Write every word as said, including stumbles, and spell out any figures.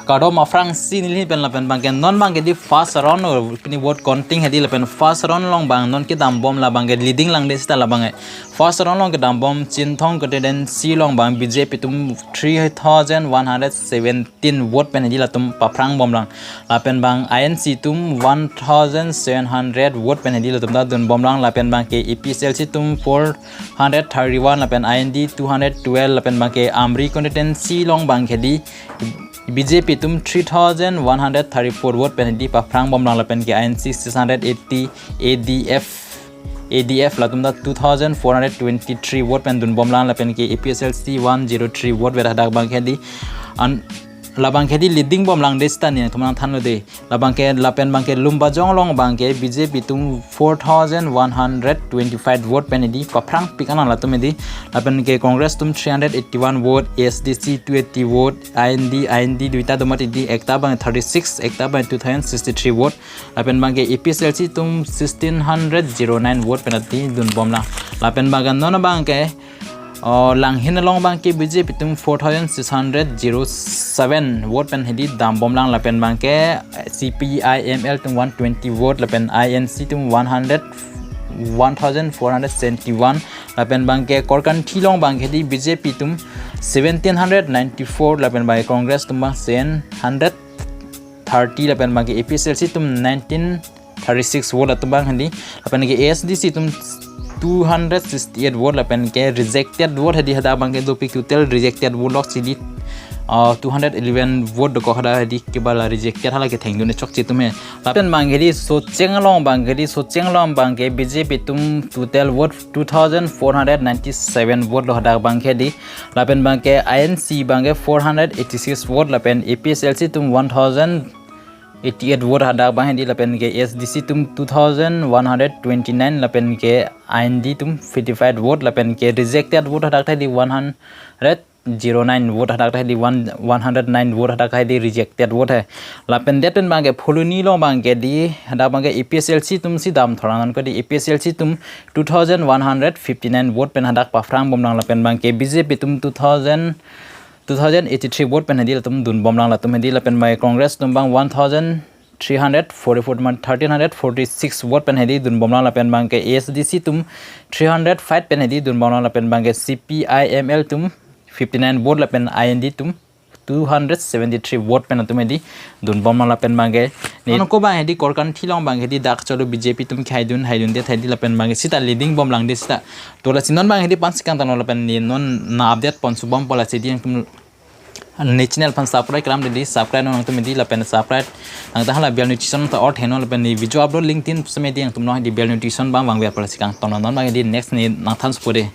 Kardom aphrangsi neli pen lapen abangke non abangke di first round o pini vote counting hedi lapen first round along abang non kedambom la abangke leading langde seta la abangke first round along kedambom Chinthong constituency along abang B J P atum three thousand one hundred seventeen vote pen hedi latum paphrang bomlang. Lapen abang I N C atum one thousand seven hundred vote pen hedi latum ta dunbomlang. Lapen abangke A P H L C atum four hundred thirty-one lapen I N D two hundred twelve lapen abangke Amri constituency along abangke di B J P atum three thousand one hundred thirty-four vote pen hedi paphrang bomlang lapen ke I N C six hundred eighty, A D F, A D F latum ta two thousand four hundred twenty-three vote pen dunbomlang lapen ke A P H L C one zero three vote vet hadak abangke di an la abangke di leading bomlang de seta nangtum nangthanlo de. La abangke lapen abangke Lumbajong along abangke B J P atum four thousand one hundred twenty-five vote pen hedi paphrangpik anang latum hedi. Lapen ke Congress atum three hundred eighty-one vote, A S D C two eighty vote, I N D, I N D duita do mati di, ekta abang thirty-six, ekta abang two thousand sixty-three vote. Lapen abangke A P H L C atum sixteen hundred zero nine vote pen hedi dunbomlang. Lapen abangke non abangke o Langhin along abangke B J P atum four thousand six hundred zero seven vote pen hedi dambomlang lapen abangke C P I M L atum one twenty vote lapen I N C atum one hundred, one thousand four hundred seventy-one lapen abangke Korkanthi along abangke di B J P atum seventeen hundred ninety-four lapen abangke Congress atum abang seven hundred thirty lapen abangke A P H L C atum nineteen thirty-six vote latum abang hedi lapen ke A S D C atum two hundred sixty-eight vote lapen ke rejected vote hedi hadak abangke dopik total rejected vote lok si di uh, two hundred eleven vote dokok hadak hedi kebala rejected hala kethengdun chokche atum he. Lapen abangke di Socheng along abangke di Socheng along abangke B J P atum total vote two thousand four hundred ninety-seven vote lo hadak abangke di lapen abangke I N C abangke four hundred eighty-six vote lapen A P H L C atum one thousand eighty-eight vote hadak abang hedi lapen ke A S D C atum two thousand one hundred twenty-nine lapen ke I N D atum fifty-five vote lapen ke rejected vote hadak hedi one hundred zero nine vote hadak hedi one, one hundred nine vote hadak hedi rejected vote he. Lapen det pen abangke Phuloni along abangke di hadak abangke A P H L C atum si dam thoran ko di A P H L C atum two thousand one hundred fifty-nine vote pen hadak paphrang bomlang lapen abangke B J P atum two thousand two thousand eighty-three vote pen hedi latum dunbomlang latum hedi lapen abangke Congress atum abang one thousand three hundred forty-four man thirteen hundred forty-six vote pen hedi dunbomlang lapen abangke A S D C atum three hundred five pen hedi dunbomlang lapen abangke C P I M L atum fifty-nine vote lapen I N D atum two hundred seventy-three vote pen atum hedi dunbomlang lapen abangke ni ano ko abang hedi Korkanthi along abang hedi dak cholo B J P atum khaidun haidunde hedi lapen abangke seta leading bomlang de seta. To lasi non abang hedi pan si kangtanglo lapen ne non na update pon subom pola si di nangtum ne channel aphan subscribe kram di subscribe non nangtum di lapen subscribe nangta hala bell notification ta all theno lapen ne video upload link tin seme di nangtum non di bell notification abang vangve pola si kangtanglo non abang hedi next ne nangthan supo de.